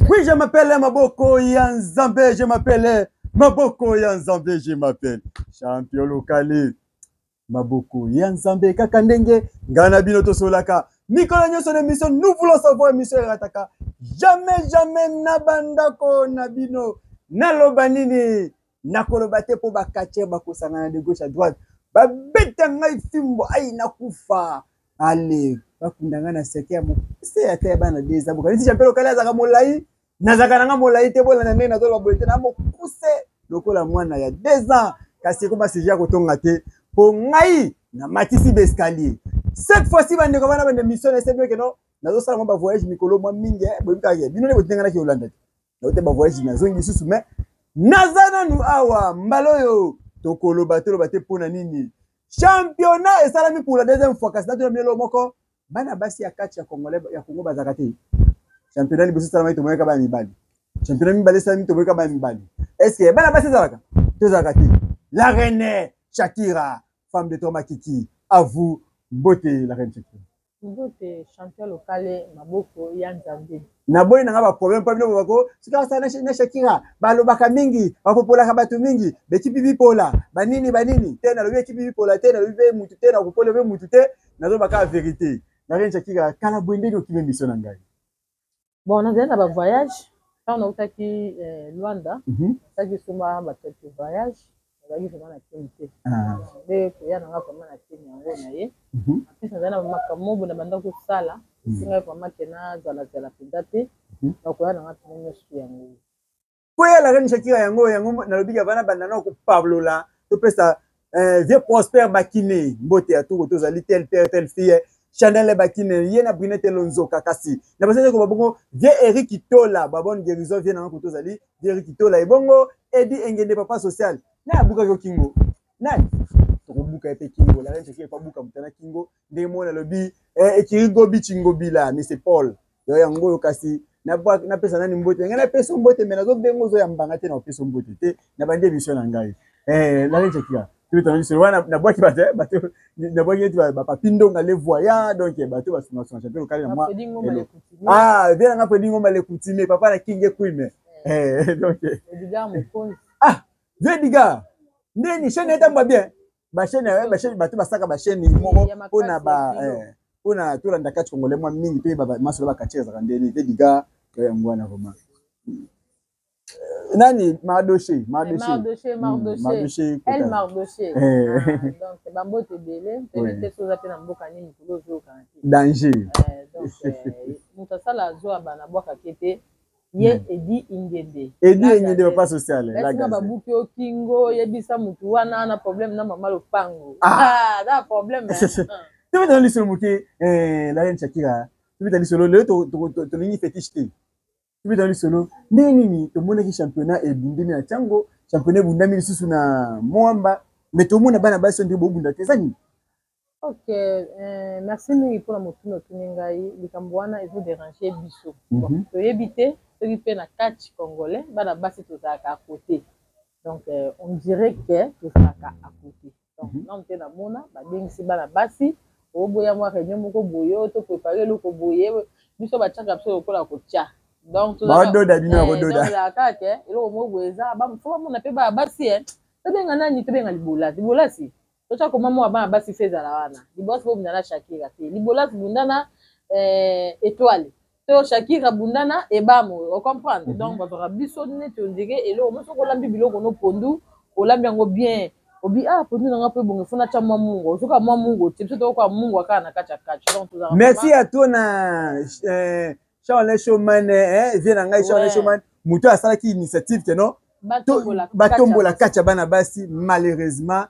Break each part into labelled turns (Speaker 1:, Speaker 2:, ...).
Speaker 1: Oui, je m'appelle Maboko ya Nzambe, je m'appelle Maboko ya Nzambe, je m'appelle champion lokali. Maboko ya Nzambe kaka ndenge ngai na bino tosolaka mikolo nyonso na émission nous voulons savoir, émission erataka jamais jamais na bandako na bino. Naloba nini? Nakoloba te mpo bacatcheurs bakosangana de gauche à droite, babeta ngai fimbo, ai nakufa. Ale bakunda ngai na seke ya mokuse ata ya bana deza bokanisi champion lokali azalaka molai. Nazalaka nanga molai te, bolanda ndenge nazoloba boye te, na mokuse lokola mwana ya 2 ans. Kasi ekoma sujet ya kotonga te mpo ngai namatisi baescalier cette fois-ci. Bandeko, bana banda émission na esebi okeno nazosala mwa bavoyage mikolo mwa mingi. Boyebi kaka bino nde botindanganaki kolanda te, naote bavoyage, nazongi lisusu, mais naza nanu awa. Mbala oyo tokoloba, toloba te mpo na nini championnat esalami pour la deuxième fois. Kasi natuna bino moko, bana basi ya kati ya Congolais, ya Congo, bazalaka te? Championnat liboso esalamaki, tomonaka bana mibali. Championnat mibale esalami, tomonaka bana mibali. Est ce que bana basi ezalaka? Tozalaka te. La reine Shakira, femme de Thomas Kiki, à vous. Mbote, la reine Shakira.
Speaker 2: Mbote, champion lokale, Maboko ya Nzambe.
Speaker 1: Naboyi nanga baproblème mpo bino bobako soki asala na Shakira, balobaka mingi, bapopolaka bato mingi, bekipi bipola banini banini te. Nalobi ekipi bipola te, nalobi mpe mutu te, nakopola mpe mutu te, nazobaka vérité. La reine Shakira, kala boye ndenge okimi émission na ngai.
Speaker 2: Bon, nazali na bavoyage. Ntango nautaki Luanda, nasalaki suma baquelques voyage, nazalaki vraiment na Kini te. Nde koya nanga vraiment na Kini yango na ye. En plus nazali na makambo boye na banda kosala, esengai vraiment ke nazalazala mpenza te. Nakoya nanga mpena nyonso yango.
Speaker 1: Koya la reine Shakira yango yango, nalobi ka bana banda na kopablola, topesa vieux Prosper Bakine mbote ya tuko tozali tel père tel fille, Chanel Bakine ye na Brunette Lonzoka. Kasi na basali ko babongo vieux Eric Tola, ba bonne guérison vieux nanga, tozali vieux Eric Tola, ebongo Edi Engende, papa social na abukaki okingo nani, tokobuka ye mpe kingo. La reine Shakira epabuka moto na kingo ndenge moko nalobi ekiri gobi chingobila Mr Paul yo yango oyo. Kasi napesa nani mbote? Ngai napesa mbote, me nazobenga ozoyambanga te, na kopesa mbote te na bandi émission na ngai. La reine Shakira, tobetana lisolo wana. Nabwaki bato, bato nabwaki neti bapapi Ndonga le voyant, donc bato basungasunga champion lokali na mwa ah bien nanga Fredi Ngomba le coutumier, papa na Kinge Kwime. Donc ah vieux Diga, ndeni chaîne etambwa bien, bachaîne bachaîne, bato basaka bachaîne moko mpona ba mpona tolanda kati congolais mwa mingi mpe masolo bakati ezalaka ndeni. Vieux Diga yango wana vraiment. Nani? Mardoché.
Speaker 2: Mardoché, Mardoché, El Mardoché. Donc bambote ebele, toyebi te soki oza mpe na mboka nini mikolo ozokana te.
Speaker 1: Danger.
Speaker 2: Donc moto asala azwa bana bwakaki te ye Edi Ingende.
Speaker 1: Edi Ingende, papa social.
Speaker 2: Esinga babuki okingo, yebisa mutu wana na problème na mama lopango na problème.
Speaker 1: Tobeta lisolo moke, la reine Shakira. Tobeta lisolo lelo, tolingi fétiche te. Tobeta lisolo ndenge nini tomonaki championnat ebundemi na ntango championnat ebundami lisusu na Mwamba, mais tomona bana basi ndenge bobunda te, eza nini?
Speaker 2: Ok, merci mingi mpona motuna otuni ngai. Likambo wana ezoderange biso. Toyebi te soki mpe na catch congolais bana basi tozalaka à côté. Donc on dirait que tozalaka à côté. Donc nanu te namona babengisi bana basi oboya mwa réunion moko boye to prépare eloko boye. Biso batiaka biso lokola kotia. Donc
Speaker 1: baododa bino ya kododa.
Speaker 2: Tozalaka ke eloko moko boye eza fo bamona mpe bana basi. Tobenga nani? Tobenga Libolasi. Libolasi totya koma mwa bana basi fe ezala wana. Libolasi bobunda na Shakira te, Libolasi bunda na Étoile to Shakira bunda na Ebamo, ocomprendre? Donc bazwaka biso neti ondire eloko mo soki olambi biloko no pondu, olambi yango bien, obi ah pondu nanga mpo ebonge, fo natya mwa mungu, ozoka mwa mungu otie. Biso tokoka mungu kaka na kati ya kati. Donc tozalaka
Speaker 1: Merci à toi na Charles Showman, vieux na ngai Charles Showman, moto asalaki initiative ke non, batombola kati ya bana basi. Malheureusement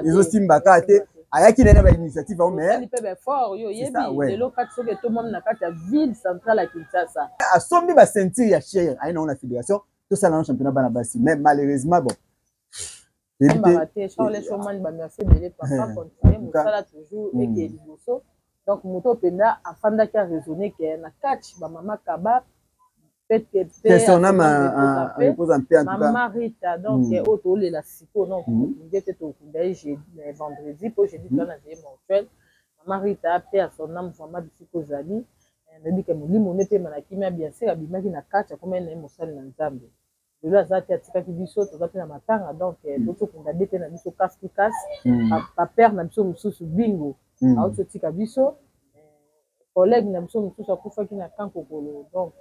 Speaker 1: ezosimba kaka te. Ayaki nene bainitiative yango,
Speaker 2: mais mpe baeffort yo oyebi lelo kati soki etombwami na kati ya ville centrale ya Kinshasa.
Speaker 1: Asombi baceinture ya cher, aye nango na fédération, tosala nango championnat bana basi, mais malheureusement bon.
Speaker 2: Tombaka te. Charles Showman, bamerci ebele papa, continue mosala toujours eke liboso. Donc moto mpenza afandaki araisonne ke na catch bamama kaba. Mama Rita, donc oyo tolela sikoyo, donc tokunde te, tokunda ye vendredi mpo jeudi toza na veillée mortuaire. Mama Rita, mpe à son âme vraiment, bisika ozali. Nayebi ke molimo nde epema na kimia. Bien sûr, abimaki na kati, akomaki na ye mosali na Nzambe. Lelo aza te, atikaki biso. Toza mpe na matanga, donc tokunda de te na biso kasi kasi bapère na biso mosusu bingo auti otika biso, collègue na biso mosusu akufaki na Kankokolo. Donc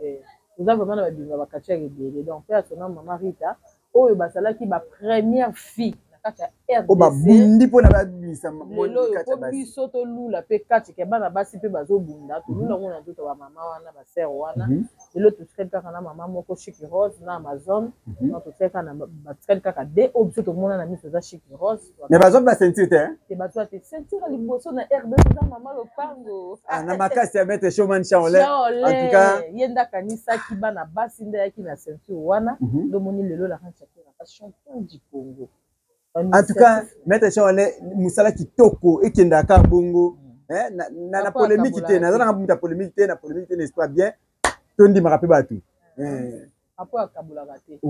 Speaker 2: toza vraiment na babima bacatcheurs ebele. Donc mpe asona mama Rita oyo bazalaki bapremière fille na kati ya
Speaker 1: RDC, babundi mpona babimisa.
Speaker 2: Lelo oyo mpo biso tolula mpe kati ke bana basi mpe bazobunda, tolula yango na nzoto bamama wana, basœurs wana. Lelo totikali kaka na mama moko, Chiki Rose, na Amazon. Donc totikali kaka na, batikali kaka de oyo biso tomona na miso, eza Chiki Rose.
Speaker 1: Mais bazwa mpe baceinture te?
Speaker 2: Te, bazwa te. Ceinture ya liboso na RDC eza mama Lopango.
Speaker 1: Na makasi ya maître Showman Chaolin.
Speaker 2: En tout cas, ye nde akanisaki bana basi, nde ayaki na ceinture wana. Nde omoni lelo la reine Shakira champion du Congo.
Speaker 1: En tout cas, maître Chaolin, mosala kitoko ekendaka bongo na polémique te. Naza nanga mutu ya polémique te, na polémique te, n'est-ce pas? Bien, tondimaka mpe bato.
Speaker 2: Apo akabulaka te.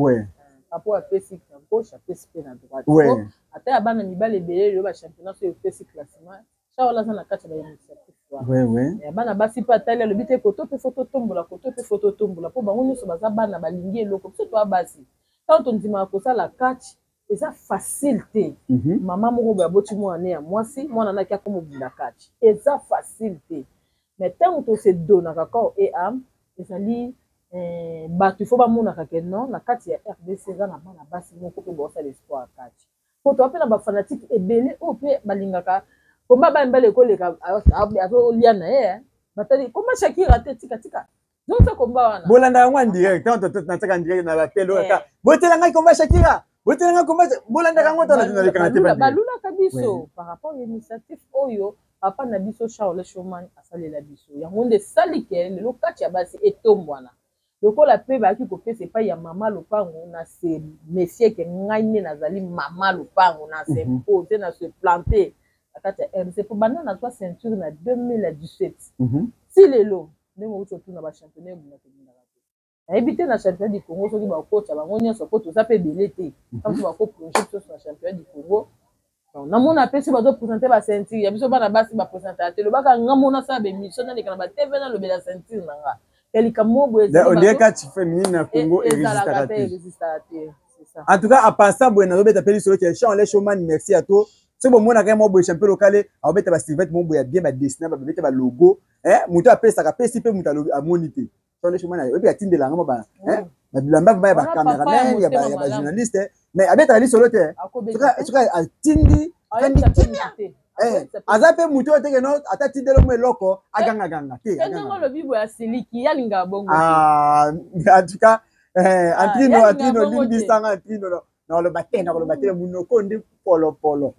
Speaker 2: Apo apesi na gauche, apesi mpe na droite. Ata ya bana mibale ebele, lelo bachampionnat so epesi classement, Charles aza na kati ya bainitiative wana ya bana basi mpe atali, alobi te koto mpe fo totombola, koto mpe fo totombola, mpo bango nyonso baza bana, balingi eloko. Biso toya basi, ntango tondimaka kosala catch, eza facile te. Mama moko boye aboti mwana ya mwasi, mwana naki akoma obunda catch, eza facile te. Mais ntango tose donnaka corps et âme, ezali bato ifo bamonaka ke non, na kati ya RDC eza na bana basi moko mpe baosala espoir ya catch, po toa mpe na bafanatiques ebele oyo mpe balingaka komba. Bana mibale ekoleka, azolia na ye, batali komba Shakira te, tika tika, zonsa komba wana.
Speaker 1: Bolanda yango en direct. Ntango natiaka en direct na batele oyo, ata botela ngai komba Shakira, botela ngai komba, bolandaka yango ntango nalekaka te.
Speaker 2: Balulaka biso par rapport ya initiative oyo papa na biso Charles Showman asalela biso. Yango nde esali ke lelo kati ya basi etombwana. Lokola mpe bayaki kopesa epai ya mama Lopango, na se méfier ke ngai nde nazali mama Lopango, na se pose, na se plante na kati ya RDC, mpo banda nazwa ceinture na 2017 ti lelo, ndenge outi otuna, bachampionnat ebunda, tobundaka te. Nayebi te na championnat du Congo soki bakotya bango nyonso, po toza mpe ebele te. Ntango bakoplonge biso na championnat du Congo, namona mpe soki bazoprésente baceinture ya biso bana basi, baprésentaka te. Lobaka nga mona asala baémission, naleka na baTV, nalobela ceinture na nga ya likambo boye.
Speaker 1: On dirait catch féminine na Congo
Speaker 2: ezalaka te, existaka te.
Speaker 1: En tout cas, en passant boye, nazobeta mpe lisolo ke Charles Showman, merci à toi. Soki bomonaka ye mwa boye, champion local, aobeta basurvêt mo boye ya bien, badessiner, babeta balogo. Moto apesaka, apesi mpe moto amoni te. Charles Showman oyebi, atindelanga mo babilamba ba ya bacameraman, ya bajournaliste, mais abetaka lisolo te. Soki atindi, afandi kimia. Aza mpe motu oyo teke no ata tindelo mo eloko, agangaganga te.
Speaker 2: Olobi boye, asiliki, alingaka bongo.
Speaker 1: En tout cas, Antrino, Antrino, limbisanga Antrino, nakoloba te, nakoloba te, monoko nde polopolo.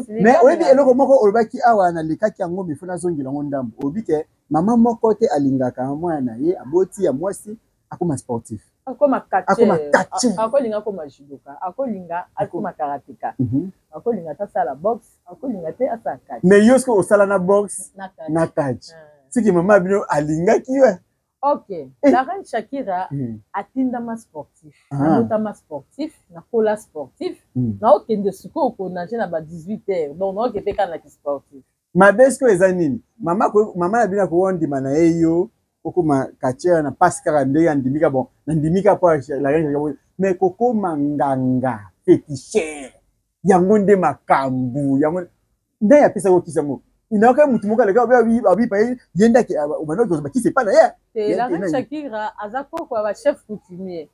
Speaker 1: Mais oyebi eloko moko olobaki awa, nalekaki yango, mifo nazongela yango ndambo. Olobi ke mama moko te alingaka mwana na ye aboti ya mwasi akoma sportif.
Speaker 2: Akoma
Speaker 1: catcheur.
Speaker 2: Akolinga akoma judoka, akolinga akoma karateka, akolinga te asala boxe, akolinga te asala catch.
Speaker 1: Mais yo soki osala na boxe na catch, soki mama bino alingaki yo?
Speaker 2: Ok, la reine Shakira atindama sportif, nabotama sportif, nakola sportif. Naokende sikoyo konage na ba 18 heures, donc naoke mpe kaka na kisportif.
Speaker 1: Mabe sikoyo eza nini? Mama, mama na bino akowandima na ye yo okoma catcheur na mpasi kaka ndenge andimika? Bon, nandimika mpo la reine Shakira, mais kokoma nganga féticheur, yango nde makambo yango nde apesaki okisi yango. Nayoka mutu moko aleka abipa ye ndaki obanda kozwa bakisi epa na ye.
Speaker 2: Te, la reine Shakira aza koko ya bachef coutumier.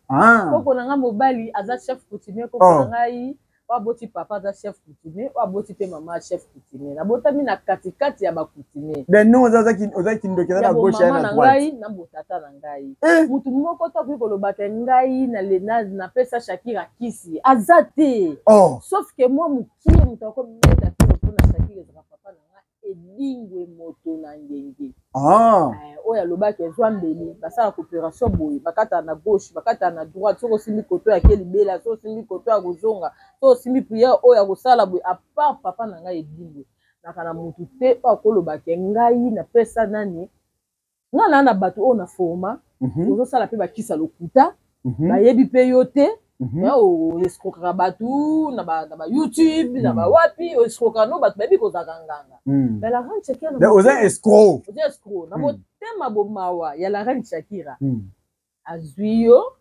Speaker 2: Koko na nga mobali aza chef coutumier. Koko na ngai oyo aboti papa aza chef coutumier, oyo aboti mpe mama chef coutumier. Nabotami na katikati ya bacoutumier.
Speaker 1: Ben non, oza kindoki, eza na gauche ya
Speaker 2: na
Speaker 1: droite.
Speaker 2: Ngai na botata na ngai, mutu moko to akoki kolobaka ngai napesa Shakira kisi, aza te. Sauf ke mwa mokie moto akobeta tolo mpona Shakira ezaka papa na nga Edingwe, moto na ngenge. Oyo alobaki ezwa mbeli, basala coopération boye, bakataka na gauche, bakataka na droite. Soki osimbi koto yake libela, soki osimbi koto ya kozonga, soki osimbi prière oyo ya kosala boye. À part papa na ngai Edingwe, naka na motu te oyo akolobake ngai napesa nani. Nga na bato oyo na forma, ozosala mpe bakisa lokuta, bayebi mpe yo te. Oescroquaka bato na baYouTube, na bawapi, oescroquaka no bato bayebi kozalaka nganga. Mais la reine Shakira
Speaker 1: oza escroc.
Speaker 2: Oza escroc. Motema bomawa ya la reine Shakira azwi yo,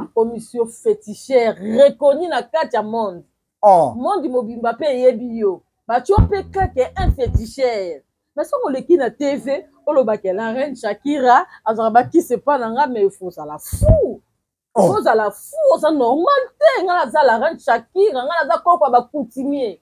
Speaker 2: akomisi yo féticheur reconnu na kati ya monde.
Speaker 1: Oh.
Speaker 2: Monde mobimba mpe eyebi yo, batio mpe kaka un féticheur. Mais soki oleki na TV, olobaka la reine Shakira azwaka bakisi epa na nga, mais faut ozala fou.
Speaker 1: Oh.
Speaker 2: Ozala fou, oza normal te. Nga naza la reine Shakira, nga naza koko ya bacoutumier,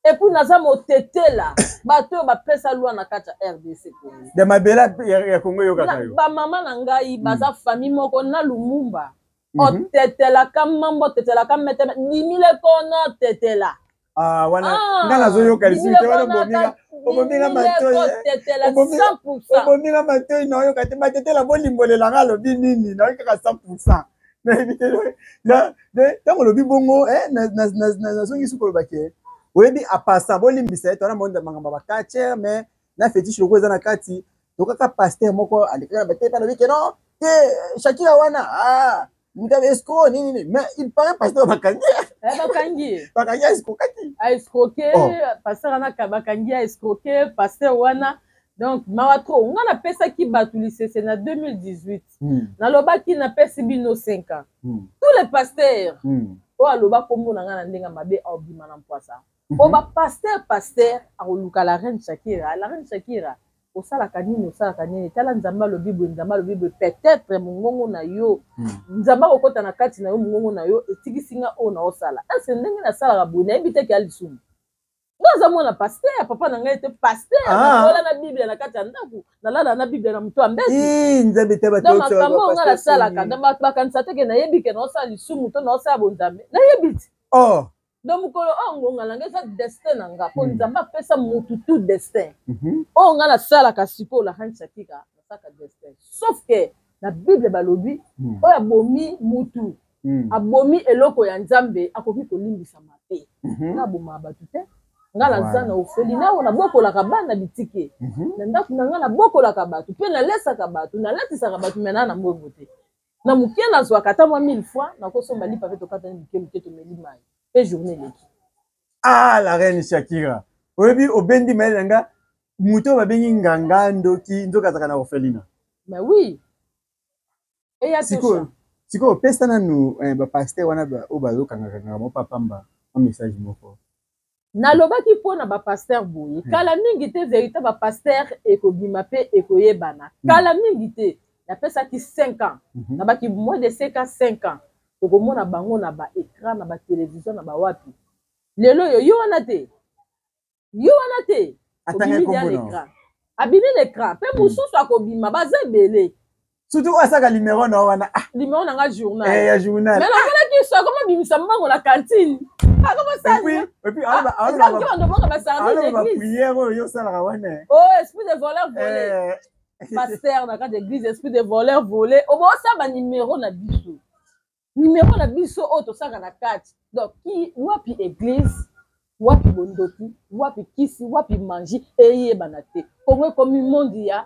Speaker 2: et puis naza motetela, bato oyo bapesa loi na kati ya RDC Congo.
Speaker 1: De mabele ya Kongo eyokaka yo.
Speaker 2: Bamama na ngai baza famille moko na Lumumba. Otetelaka mambo, otetelaka meteme dimile kono otetela.
Speaker 1: Ah, wana nga nazoyoka lisusu te. Wana obominga matoi.
Speaker 2: Otetela 100.
Speaker 1: Obominga matoi, naoyoka te. Batetela, bolimbolelanga alobi nini? Nayoki kaka 100, nayebi te. Ntango olobi bongo, nazongi suki koloba ke oyebi apasa, bolimbisa ye, towana makambo ya bacatcheur, mais na fétiche loko eza na kati. Tokaka pasteur moko alekaka na batepe, alobi ke non te, Shakira wana moto ya escroc nini nini, mais il paraît pasteur bakangi.
Speaker 2: Bakangi ye.
Speaker 1: Bakangi, escrokaki.
Speaker 2: Aescroke pasteur wana, bakangi, aescroke pasteur wana. Donc mawa trop. Nga napesaki bato lisese na 2018, nalobaki napesi bino 5 ans, tous les pasteurs oyo aloba kombo na ngai na ndenge mabe, aobima na mpwasa. Po bapasteur, pasteur akoluka la reine Shakira: "La reine Shakira, osalaka nini? Osalaka nini? Tala, Nzambe alobi boye, Nzambe alobi boye." Peut-être mongongo na yo, Nzambe akokɔta na kati na yo, mongongo na yo etikisi nga oyo naosala. Est-ce ndenge nasalaka boye, nayebi te ke ya lisumu? Nga aza mwana pasteur, papa na ngai te pasteur. Nakola na Bible na kati ya ndako, nalala na Bible na moto ya mbeti.
Speaker 1: Nzambe te.
Speaker 2: Donc makambo oyo nga nasalaka, donc bato bakanisa te ke nayebi ke naosala lisumu to naosala bonzambe. Nayebi ti. Donc mokolo oyo ngonga na ngai eza destin na nga, mpo Nzambe apesa motu tout destin. Oyo nga nasalaka sikoyo, la reine Shakira, nasalaka destin, sauf que na Bible balobi oyo abomi mutu, abomi eloko ya Nzambe, akoki kolimbisama te. Nga abomaka bato te. Nga naza na orphelinat oyo nabokolaka bana bitike na ndako na nga. Nabokolaka bato mpe nalesaka bato, nalatisaka bato, me naa na mbongo te. Na moke nazwaka ata mwa mille fois, nakosomba lipa mpe tokatani moke moke, tomeli mai mpe journée eleki.
Speaker 1: Ah, la reine Shakira, oyebi obendi mayele na nga. Moto oyo babengi nganga ndoki, nzoka azalaka na orphelinat.
Speaker 2: Mais oui, eya.
Speaker 1: Sikoyo opesa nanu bapasteur wana oyo bazokangakangaka mo papamba mwa message moko.
Speaker 2: Nalobaki mpo na bapasteur boye: kala mingi te, vérité bapasteur ekobima mpe ekoyebana kala mingi te. Napesaki 5 ans, nabaki moins de 5 ans, 5 ans tokomona bango na baécran, na batélévision, na bawapi. Lelo oyo yo wana te, yo wana te, obimi dia l'écran, abimi l'écran mpe mosusu akobima, baza ebele.
Speaker 1: Surtout oyo asaka numéro na wana.
Speaker 2: Numéro na nga journal.
Speaker 1: Ya journal.
Speaker 2: Mais namonaki so akoma bimisa mbongo na cantine.
Speaker 1: Prière oyo osalaka wana.
Speaker 2: Oh, esprit de voleur volé, pasteur na kati église, esprit de voleur volé. Obosala banuméro na biso, numéro na biso oyo tosalaka na kati. Donc ki wapi église, wapi bondoki, wapi kisi, wapi magie, eyebana te. Kongo ekomi monde ya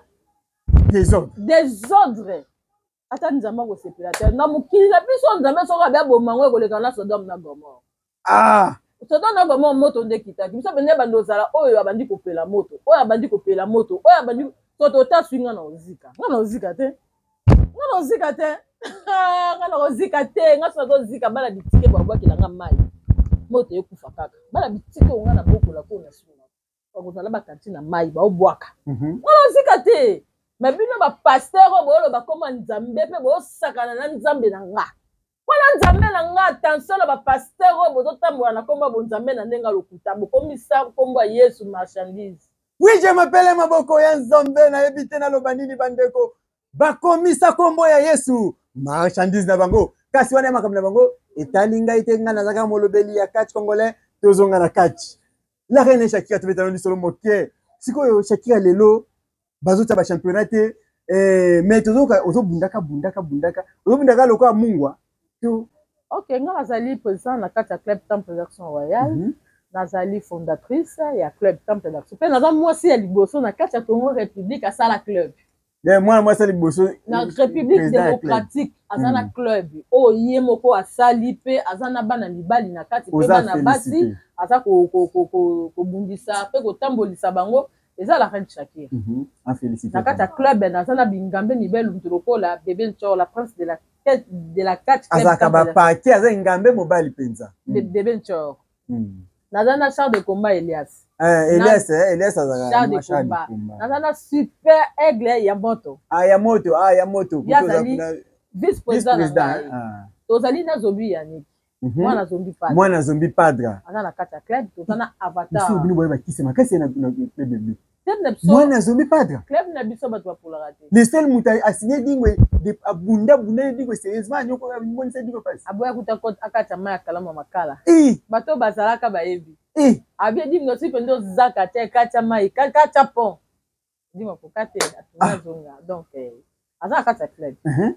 Speaker 1: désordre.
Speaker 2: Désordre. Ata Nzambe akosepela te na mokili na biso. Nzambe soki abe aboma ngo, ekoleka na Sodome na Gomore. Sodome na Gomore, moto nde ekitaki. Biso pene bandi ozala oyo abandi kopela moto, oyo abandi kopela moto, oyo abandi so totaswi. Nga na ozika, nga na ozika te, nga na ozika te, nga na kozika te. Nga so nazozika, bana bitike babwakela nga mai, moto ekufa kaka. Bana bitike oyo nga na bokola ko na nsima bakozala bakanti na mai baobwaka. Nga na ozika te. Me bino bapasteur oyo booloba koma Nzambe mpe boosakana na Nzambe na nga mpona Nzambe na nga, attention na bapasteur oyo bozotambola na nkombo ya bonzambe na ndenge ya lokuta, bokomisa nkombo ya Yesu marchandise.
Speaker 1: Oui, je m'appelle Maboko ya Nzambe. Nayebi te naloba nini. Bandeko, bakomisa nkombo ya Yesu marchandise na bango, kasi wana ya makambo na bango etali ngai te. Ngai nazalaka molobeli ya catch congolais. Tozonga na catch. La reine Shakira, tobetana lisolo moke. Sikoyo Shakira, lelo bazotia bachampionnat te, mais tozoka ozobundaka, bundaka, bundaka, ozobundaka lokola mungwa to.
Speaker 2: Ok, nga nazali président na kati ya club Temple d'Action Royale. Nazali fondatrice ya club Temple d'Action mpe naza mwasi ya liboso na kati ya Congo République asala club.
Speaker 1: Mwana mwasi ya liboso.
Speaker 2: Na République démocratique aza na club oyo ye moko asali, mpe aza na bana mibali na kati mpe bana basi. Aza kobundisa mpe kotambolisa bango. Eza la reine Shakira. Na kati ya club naza na bingambe mibelu mutu lokola Bebe Nchor, la prince de la catch.
Speaker 1: Azalaka bapake, aza ngambe mobali mpenza.
Speaker 2: Bebe Nchor. Naza na char de combat Elias.
Speaker 1: Elias, Elias azalaka
Speaker 2: char de combat. Naza na super aigle ya moto.
Speaker 1: Ah, ya moto, ah, ya moto.
Speaker 2: Ye azali vice président na ngai. Tozali na Zombi Yannick, mwana Zombi Padre.
Speaker 1: Mwana Zombi Padre.
Speaker 2: Aza na kati ya club. Toza na Avatar.
Speaker 1: Bino boye bakisi makasi na club.
Speaker 2: Club na biso.
Speaker 1: Mwana Zombi Padre.
Speaker 2: Club na biso, bato bapolaka te.
Speaker 1: Le seul moto asigné Dingwe, abunda bunda Dingwe sérieusement, anyoko amonisa Dingwe pasi.
Speaker 2: Aboya kuta akati ya mai ya kalamu ya makala. Bato bazalaka bayebi. Abie Dingwe soki mpenza ozaka te, kati ya mai, kati ya pont, Dingwe akoka te, atunga zonga. Donc aza na kati ya club.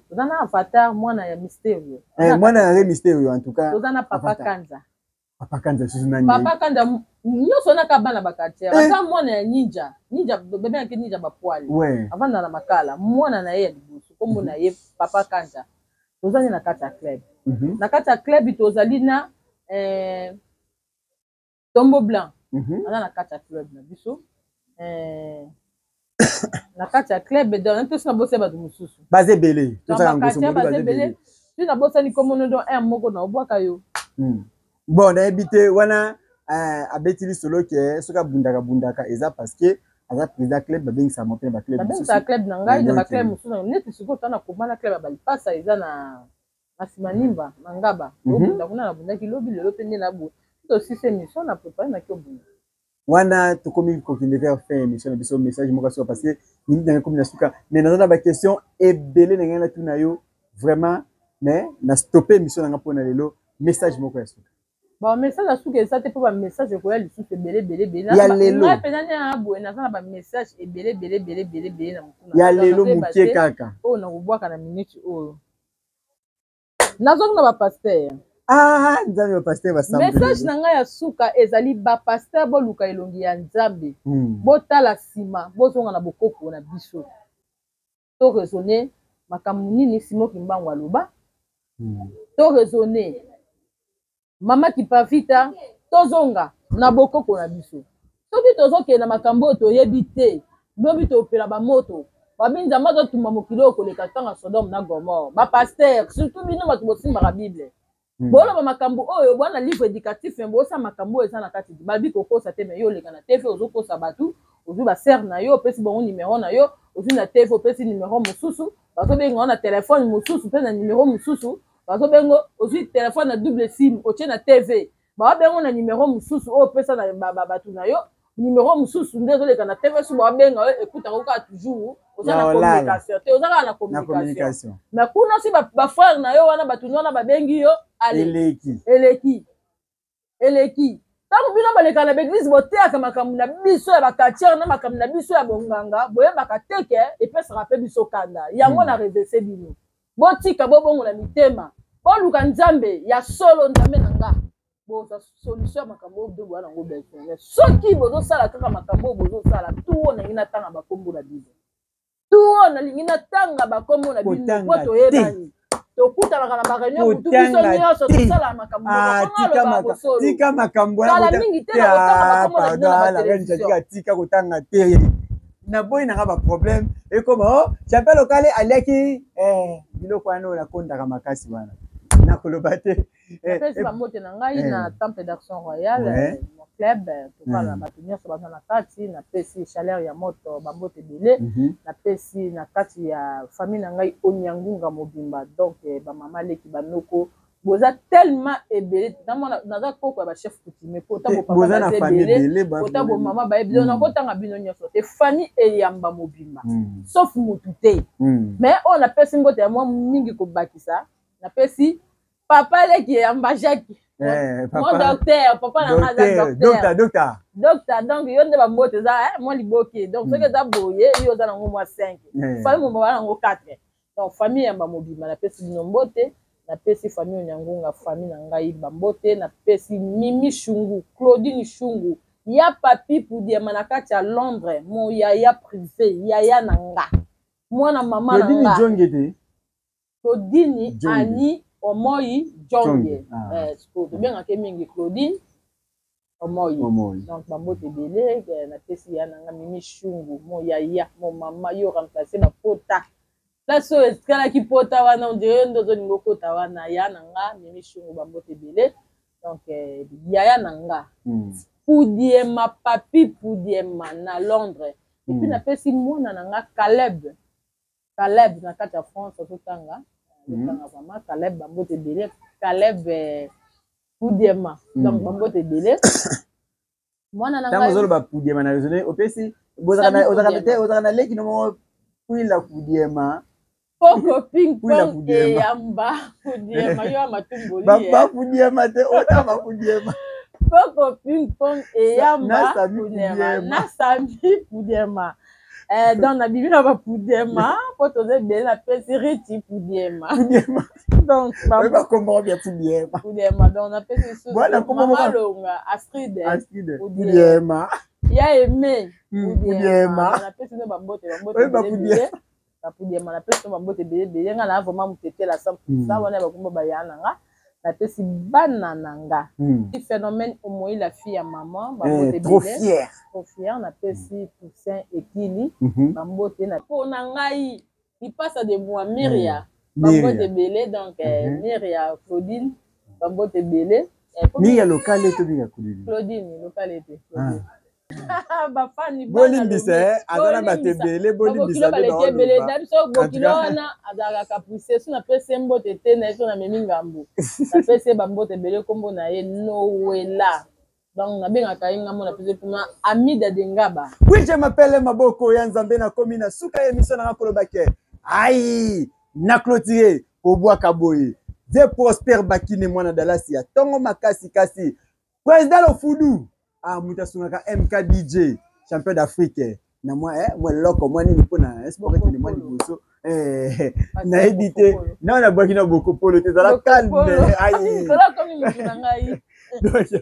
Speaker 2: Toza na Avatar, mwana ya Mysterio.
Speaker 1: Mwana ya Re Mysterio, en tout cas.
Speaker 2: Toza na Papa Kanza.
Speaker 1: Papa Kanza susu nani?
Speaker 2: Papa Kanza nyonso wana ka bana baquartier. Aza mwana ya Ninja, Ninja babengaki Ninja Bapoile. Avanda na makala. Mwana na ye ya liboso, nkombo na ye Papa Kanza. Tozali na kati ya club. Na kati ya club tozali na Tombo Blanc. Aza na kati ya club na biso. Na kati ya club, donc tosi na bosi ya bato mosusu.
Speaker 1: Baza ebele.
Speaker 2: Baza ebele. Soki nabosani kombono, donc un moko na obwaka yo.
Speaker 1: Bon, nayebi te wana abeti lisolo ke soki abundaka bundaka, eza parce que aza président club, babengisaka mpe na baclub.
Speaker 2: Babengisaka club na ngai na baclub mosusu. Neti sikoyo toza na koma na club ya Balipasa, eza na nsima Nimba na Ngaba. Obunda kuna, nabundaki lobi, lelo mpe nde naboye tosisi émission na préparé naki obunda.
Speaker 1: Wana tokomi kokende vers fin émission na biso. Message moko suka, parce que minute na ngai komi na suka, mais naza na baquestion ebele na ngai natuna yo vraiment, mais na stoppe émission na ngai mpona lelo. Message moko ya suka.
Speaker 2: Bon, message ya suka eza te, mpo bamessage ekoya lisusu ebele ebele ebele.
Speaker 1: Ya lelo.
Speaker 2: Ngai mpenza nde na boye, naza na bamessage ebele ebele ebele ebele ebele na mokuna.
Speaker 1: Ya lelo mokie kaka.
Speaker 2: Oyo nakobwaka na minute oyo, nazongi na bapasteur.
Speaker 1: Ah, Nzambe, bapasteur
Speaker 2: basambeli. Message na ngai ya suka ezali: bapasteur, boluka elongi ya Nzambe, botala nsima, bozonga na bokoko na biso. To raisonne makambo nini Simo Kimbangu aloba, to raisonne mama Kipavita, tozonga na bokoko na biso. Soki tozokende na makambo oyo toyebi te, lobi topela bamoto babi Nzambe azotumba mokili oyo koleka ntango ya Sodome na Gomore. Bapasteur, surtout bino bato bosimbaka Bible, boloba makambo oyo bwana livre éducatif, me bosala makambo oyo eza na kati. Babi kokosa te, me yo oleka na TV, ozokosa bato. Ozwi basere na yo, opesi bango nimero na yo, ozwi na TV, opesi nimero mosusu, bazobenga na telefone mosusu mpe na nimero mosusu bazobenga. Ozwi telefone na double sim, otie na TV, bawabengo na nimero mosusu oyo opesa na bato na yo. Nimero mosusu nde ezoleka na TV. So bawabenga yo, ekutaka kaka toujours oza na communication te, oza kaka na communication. Mais kuna si bafrère na yo wana, bato wana babengi yo,
Speaker 1: ale eleki.
Speaker 2: Eleki, eleki. Ntango bino baleka na baeglise, boteyaka makambo na biso ya baquartier na makambo na biso ya bonganga, boyebaka te ke epesaka mpe biso kanda yango. Na revese bino, botika, bobongola mitema, boluka Nzambe ya solo, Nzambe na nga, bozwa solution ya makambo oyo boya nango besoin. Mais soki bozosala kaka makambo oyo bozosala tu, oyo nalingi natanga bakombo na bino tu, oyo nalingi natanga bakombo na bino, po toyebani, tokutanaka na bareunion butu, biso nyonso tosala makambo.
Speaker 1: Tika makambo.
Speaker 2: Kala mingi te na kotanga bakombo na bino na batelevizio.
Speaker 1: Tika kotanga te, naboyi nanga baproblème ekoma o Champion Lokale aliaki biloko wana oyo nakondaka makasi wana, nakoloba te.
Speaker 2: Napesi bambote na ngai na Temple d'Action Royale, mon club, tokala na bato nyonso baza na kati. Napesi Chaleur ya moto bambote ebele. Napesi na kati ya famille na ngai Onyangunga mobimba, donc bamama leki, banoko, boza tellement ebele. Naza koko ya bachef coutumier, kota bopapa baza ebele, kota bomama bayebi. Donc nakotanga bino nyonso te, famille eyamba mobimba sauf mutu te. Mais oyo napesi mbote ya mwa mingi kobakisa, napesi papa leki eyamba Jacques, mon docteur. Papa na nga aza
Speaker 1: docteur.
Speaker 2: Docteur. Docteur, donc yo nde bambote eza mwa liboke. Donc soki eza boye, yo oza nango mwa 5, famille mobimba baza nango 4. Donc famille yamba mobimba, napesi bino mbote. Napesi famille Onyangunga, famille na ngai, bambote. Napesi Mimi Shungu, Claudine Shungu ya Papi Pudiema na kati ya Londres, mon yaya privé, yaya na nga, mwana mama na nga.
Speaker 1: Jonge te.
Speaker 2: Claudine Ani Omoi Jonge, tobengaka mingi Claudine. Omoi. Omoi. Donc bambote ebele eh, napesi ya na nga Mimi Shungu, mon yaya, mon mama, yo remplacer ba pota. Place oyo etikalaki pota wana on dirait yo nde ozolinga okota wana ya na nga Mimi Shungu bambote ebele. Donc eh, yaya na nga. Pudiema Papi Pudiema na Londres. Et puis napesi mwana na nga Caleb. Caleb na kati ya France azotanga. Azotanga vraiment Caleb bambote ebele. Caleb eh, Pudiema. Donc bambote ebele. Mwana na
Speaker 1: ntango
Speaker 2: ngai
Speaker 1: ozoloba pudiema na raisonne opesi bozalaka na-
Speaker 2: Sami
Speaker 1: ozalaka te
Speaker 2: Pudiema.
Speaker 1: ozalaka na leki no moko kwila pudiema
Speaker 2: Poko ping
Speaker 1: Kwila
Speaker 2: pong
Speaker 1: Pudiema.
Speaker 2: eyamba Pudiema yo ya matumboli eh.
Speaker 1: bapudiema te ota bapudiema
Speaker 2: Poko ping pong eyamba
Speaker 1: Na Sami
Speaker 2: Pudiema
Speaker 1: Pudiema.
Speaker 2: na Sami Pudiema. Eh, donc nabimi na bapudiema mpo toza ebele napesi Riti Pudiema.
Speaker 1: Pudiema.
Speaker 2: Donc
Speaker 1: oyo bakombaka bya pudiema.
Speaker 2: Pudiema donc napesi lisusu
Speaker 1: Bwana, kombo
Speaker 2: Mama
Speaker 1: moko-
Speaker 2: Longa Astrid
Speaker 1: Astrid
Speaker 2: Pudiema.
Speaker 1: Pudiema.
Speaker 2: Ya Aimé
Speaker 1: Pudiema.
Speaker 2: Napesi no bambote bambote
Speaker 1: Oyo
Speaker 2: ebele
Speaker 1: bapudiema.
Speaker 2: ebele. Bapudiema napesi no bambote ebele ebele nga na vraiment motetela 100% wana bakombo baya na nga napesi bana na nga. Phénomène Omoi la fille ya maman bambote
Speaker 1: Eh, trop
Speaker 2: ebele.
Speaker 1: fier.
Speaker 2: Trop fier napesi Toussaint Ekili bambote na mpo na ngai lipasa de moi Miria bambote
Speaker 1: Miria.
Speaker 2: ebele donc eh, Miria Claudine bambote ebele. Eh, po
Speaker 1: Miria lokale to Miria Claudine?
Speaker 2: Claudine lokale te Claudine. Bafani
Speaker 1: Bolimbisa eh, aza na bato ebele bolimbisa
Speaker 2: bokilo
Speaker 1: nde
Speaker 2: baleki ebele
Speaker 1: baoloba.
Speaker 2: na biso bokilo
Speaker 1: En tout cas-
Speaker 2: wana azalaka caprice so napesi ye mbote te na ye so namemi ngambu napesi ye bambote ebele nkombo na ye Noela donc nabengaka ye ngambo napesi ye mpona Amida de Ngaba.
Speaker 1: Oui, je m'appelle Maboko ya Nzambe nakomi na suka ya émission nanga koloba ke ai na clôturer kobwaka boye. Ze Prosper Bakine mwana Dallas ya tongo makasi kasi président Lofudu ah moto asungaka MKDJ champion d'Afrique na mwa eh, mwa eloko mwa nini mpona sport ekende mwa liboso eh, nayebi te nao nabwaki na bokopolo te ezala calme ai
Speaker 2: likolo akomi motu na ngai
Speaker 1: donc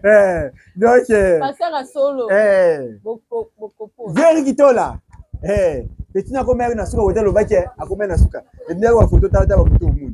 Speaker 1: eh, donc eh,
Speaker 2: pasaka solo
Speaker 1: eh,
Speaker 2: bokopolo
Speaker 1: Jerry Kitola. Eh, petit na komaki na suka hotel obaki akomaki na suka. Ndenge wa photo tala tala moto omona.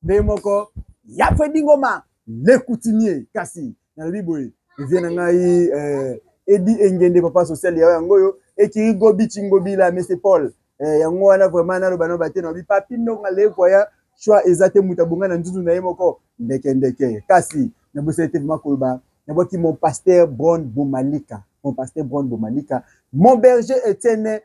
Speaker 1: Ndenge moko ya Freddy Ngoma le coutumier kasi nalobi boye vie na ngai eh, Edi Engende papa social ya yango oyo ekiri Gobi Chingobila Monsieur Paul eh, yango wana vraiment naloba naloba te nalobi papi ndonga le voyant choix eza te moto abonga na nzuzu na ye moko ndeke ndeke kasi nabosani te vraiment koloba nabwaki mon pasteur Bron Bomalika, mon pasteur Bron Bomalika, mon berger Etienne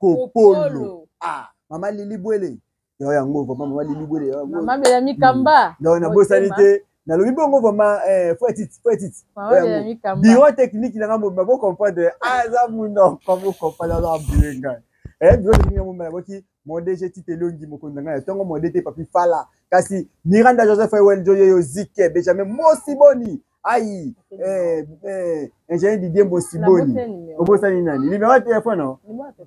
Speaker 1: Bokopolo. Ah, mama Lili Bwele yo yango vraiment mama Lili Bwele yo yango
Speaker 2: mama Belami Kamba
Speaker 1: donc nabosani te nalobi bongo vraiment eh, frère Titi, frère Titi
Speaker 2: mama Belami Kamba
Speaker 1: bureau technique nanga mobima bo comprendre aza munoko bo comprendre aza ambule ngai eh, bureau technique nanga mobima nabwaki mon DG Tite Elongi mokonzi na ngai ya ntongo mon DT Papi Fala kasi Miranda Joseph Ewel Joyeyo Zike Benjamin Mosiboni ai eh, eh, ingénieur Didier Mosiboni obosani nani numéro ya téléphone no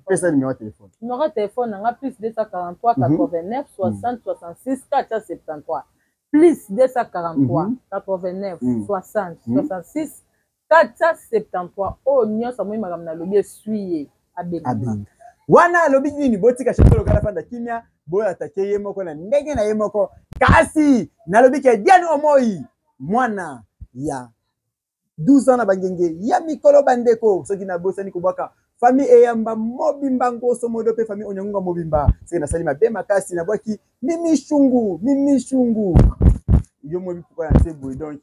Speaker 1: pesa numéro ya téléphone.
Speaker 2: Numéro ya téléphone nanga plus 243 89 60 66 473 plus 243 89 60 66 473 oyo nyonso amoni makambo nalobi eswi ye abenga.
Speaker 1: Abenga wana alobi nini botika champion lokala fanda kimia boyo atake ye moko na ndenge na ye moko kasi nalobi ke Diane Omoi mwana ya 12 ans na bangenge ya mikolo bandeko soki nabosani kobwaka famille eyamba mobimba nkoso modo mpe famille onyangunga mobimba soki nasali mabe makasi nabwaki mimi shungu mimi shungu yo moyebi pourquoi na se boye donc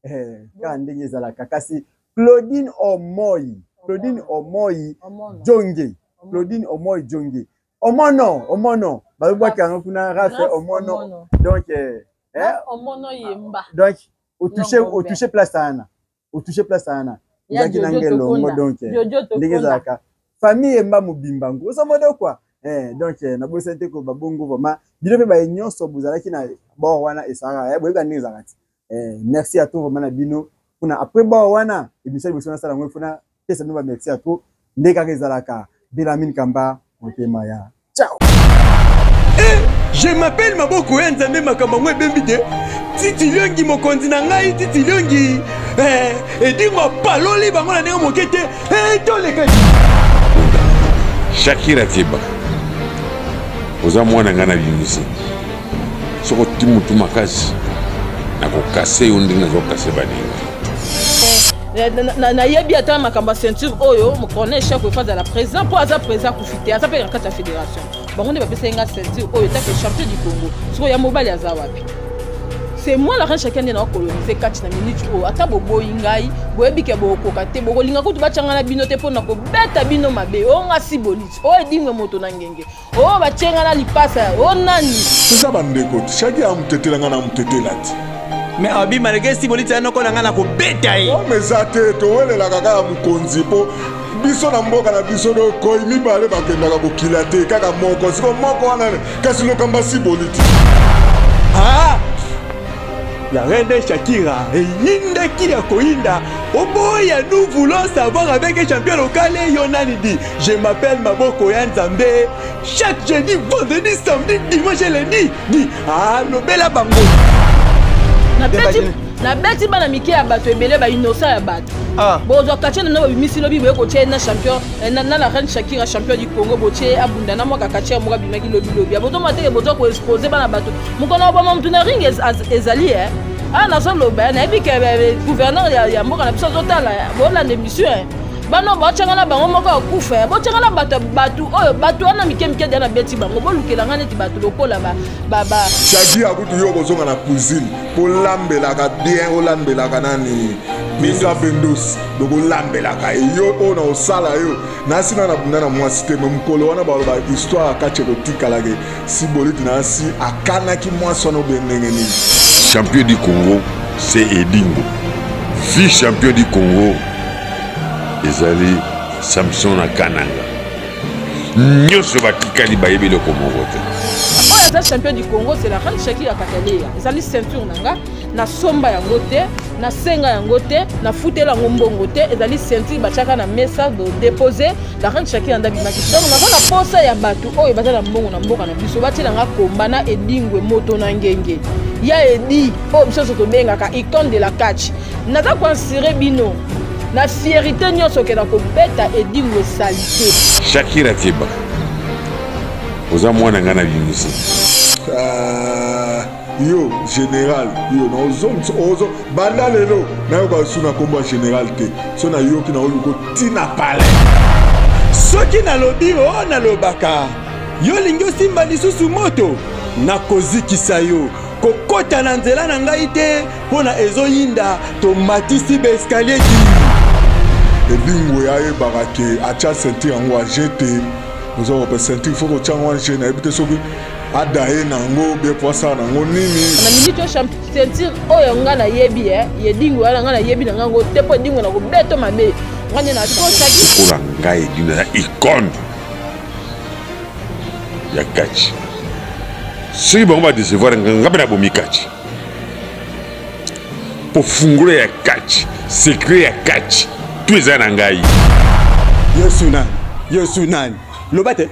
Speaker 1: eh, kaka ndenge ezalaka kasi Claudine Omoi Claudine Omoi
Speaker 2: Omono.
Speaker 1: Jonge Claudine Omoi Jonge Omono Omono balobwaki yango kuna rafe
Speaker 2: Raf
Speaker 1: Omono
Speaker 2: Omono.
Speaker 1: donc eh, eh,
Speaker 2: Raf Omono yemba
Speaker 1: donc otouche
Speaker 2: Nongo
Speaker 1: otouche place wana otouche place wana
Speaker 2: Ya
Speaker 1: ozalaki na
Speaker 2: Jojo
Speaker 1: ngelongo
Speaker 2: Tokonda.
Speaker 1: donc eh,
Speaker 2: Jojo
Speaker 1: ndenge
Speaker 2: Tokonda
Speaker 1: ezalaka famille emba mobimba grosso modo quoi eh, donc eh, nabosani te koba bongo vraiment bino mpe baye nyonso bozalaki na bord wana esalaka eh, boyeba ndenge ezalaka ti eh, merci à tout vraiment na bino mpona après bord wana émission liboso nasala yango mpona pesa bino ba merci à tout nde kaka ezalaka Belamine Kamba motema ya ciao.
Speaker 3: Je m'appelle Maboko ya Nzambe makambo yango ebembi te Titi Liongi mokonzi na ngai Titi Liongi eh, edingo apaloli bango na ndenge moke te eh, toleka
Speaker 4: Shakira Keba oza mwana ngai na bimisi soki oti motu makasi nakokase yo ndenge nazokase baninga.
Speaker 2: Eh, nayebi ata makambo ya ceinture oyo corneille chef efa azala président mpo aza président akufi te, aza mpe na kati ya fédération. Bango nde bapesaki nga ceinture oyo etake champion du Congo. Sikoyo ya mobali aza wapi? C'est moi la reine Shakira nde nakolonize kati na minute oyo. Ata boboyi ngai, boyebi ke bokokoka te, bokolinga kutu batyanga na bino te mpo na kobeta bino mabe. Oyo nga siboliti, oyo edingwe moto na ngenge, oyo batie nga na lipasa, oyo nani?
Speaker 4: Toza bandeko. Shaki amutetela, nga na amutetela te.
Speaker 3: Mais abi, malgré siboliti ya noko na ngai, na kobeta ye.
Speaker 4: Ome eza te, towelelaka kaka mokonzi, mpo biso na mboka na biso dokoi mibale bakendaka kokila te, kaka moko. Siko moko wana kasi lokamba siboliti.
Speaker 3: Ah! La reine Shakira eyindaki ya koyinda oboya. Nous voulons savoir avec un champion local, yo nani? Di je m'appelle Maboko ya Nzambe, chaque jeudi, vendredi, samedi, dimanche et lundi. Di ah, lobela bango.
Speaker 2: Nabeti bana mike ya bato ebele, bainnocent ya bato.
Speaker 3: Ah.
Speaker 2: Bozwa katie na babimisi lobi, boye kotia ye na champion eh, na la reine Shakira, champion du Congo. Botie ye abunda na mwaka katie moko abimaki lobilobi. Bozomona teke bozwa koexpose bana bato. Mokolo oboma motu na ring ezali e awa. Nazoloba, nayebi ke eh, gouverneur ya mboka na biso azotala, bolanda émission. Bano batyanga na bango moko akufa, botyanga na bato, bato oyo, bato wana mike mike deya nabeti bango. Bolukela nga neti bato lokola ba
Speaker 4: Shaki akutu yo kozonga na cuisine mpo olambelaka bien, olambelaka nani, Misa Bendos. Donc olambelaka ye yo oyo na osala yo nasi na nabunda na mwasi te. Me mokolo wana baloba histoire ya kati ekotikalake siboliti nasi akanaki mwasi wana obe ndenge nini. Champion du Congo, c'est Edingo. Vice champion du Congo ezali Samson na Kananga. Nyonso batikali bayebi eloko moko te.
Speaker 2: Oyo aza champion du Congo, c'est la reine Shakira Kataleya. Ezali ceinture na nga, nasomba yango te, nasenga yango te, nafutela yango mbongo te. Ezali ceinture batiaka na mesa de dépose. La reine Shakira nde abimaki. Donc naza na posa ya bato oyo baza na mbongo na mboka na biso, batiela nga komba na Edingwe moto na ngenge ya edi oyo biso nyonso tobengaka icône de la catch. Naza koassurer bino na fierité nyonso ke na kobeta Edingwe esali te.
Speaker 4: Shakira Keba, oza mwana ngai na bimisi. Ah, yo général, yo naozongisa ozo banda lelo nayoka su na nkombo ya général te. So nayoki naoluka ntina palais.
Speaker 3: Soki nalobi o nalobaka, yo olingi osimba lisusu moto, nakozikisa yo. Kokota na nzela na ngai te mpo na ezoyinda, tomatisi baescalier di.
Speaker 4: Edingwe ayebaka ke atya ceinture yango age te. Oza kope ceinture, fo kotya yango age. Nayebi te soki adaye na yango bie po asala na yango nini.
Speaker 2: Na minute oyo, ceinture oyo nga nayebi e Edingwe wana, nga nayebi na ngango te, mpo Edingwe na kobeto mabe, nga nde nakosaki.
Speaker 4: Lokola ngai Edingwe naza icône ya catch, soki bango badecevoir nga, nga mpe nabomi catch, mpo fungola ya catch, secret ya catch, tout eza na ngai.
Speaker 3: Yesu nani? Yesu nani? Loba te.